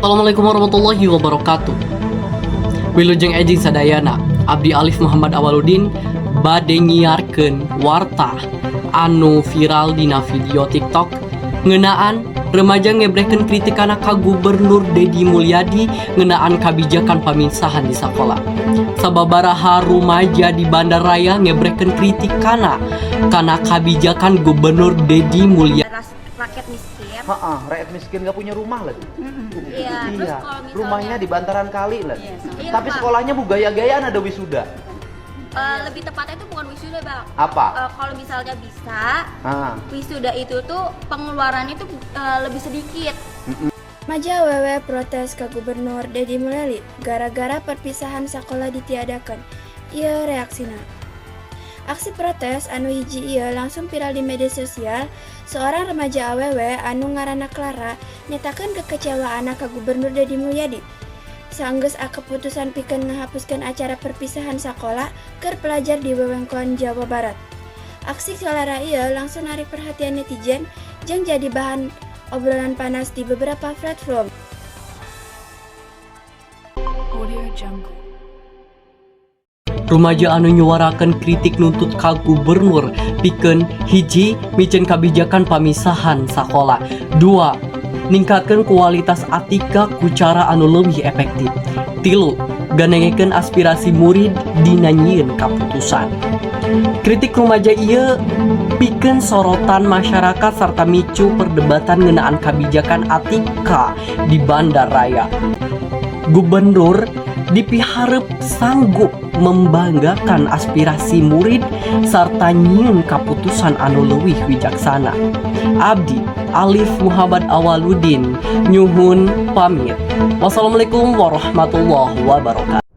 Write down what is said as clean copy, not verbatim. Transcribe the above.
Assalamualaikum warahmatullahi wabarakatuh. Wilujeng enjing sadayana. Abdi Alif Muhammad Awaludin bade nyiarkeun warta anu viral dina video TikTok ngeunaan remaja ngebrehkeun kritikana ka Gubernur Dedi Mulyadi ngeunaan kabijakan pamisahan di sakola. Sababaraha rumaja di Bandaraya ngebrehkeun kritikana kana kabijakan Gubernur Dedi Mulyadi. Rakyat miskin. Ha, rakyat miskin gak punya rumah lagi. Iya, terus Iya, kalau misalnya rumahnya di bantaran kali lagi. Iya, Tapi Pak. Sekolahnya bu gaya-gayaan ada wisuda. Lebih tepatnya itu bukan wisuda, Bang. Apa? Kalau misalnya bisa, wisuda itu tuh pengeluarannya itu lebih sedikit. Remaja awewe protes ke Gubernur Dedi Mulyadi gara-gara perpisahan sekolah ditiadakan. Ieu reaksina. Aksi protes anu hiji ieu langsung viral di media sosial. Seorang remaja awewe anu ngaranna Clara nyatakan kekecewaan ke Gubernur Dedi Mulyadi. Sanggeus keputusan pikeun ngahapuskeun acara perpisahan sekolah keur pelajar di wewengkon Jawa Barat. Aksi Clara ieu langsung narik perhatian netizen jeung jadi bahan obrolan panas di beberapa platform. Audio Jungle. Rumaja anu nyuarakeun kritik nuntut ka gubernur pikeun 1, miceun kabijakan pamisahan sakola, 2, ningkatkeun kualitas ATK ku cara anu leuwih efektif, 3, gandengekeun aspirasi murid dina nyieun kaputusan. Kritik rumaja ieu pikeun sorotan masyarakat serta micu perdebatan ngeunaan kabijakan ATK di bandar raya. Gubernur dipiharep sanggup membanggakan aspirasi murid serta nyieun kaputusan anu leuwih wijaksana. Abdi Alif Muhammad Awaludin nyuhun pamit. Wassalamualaikum warahmatullahi wabarakatuh.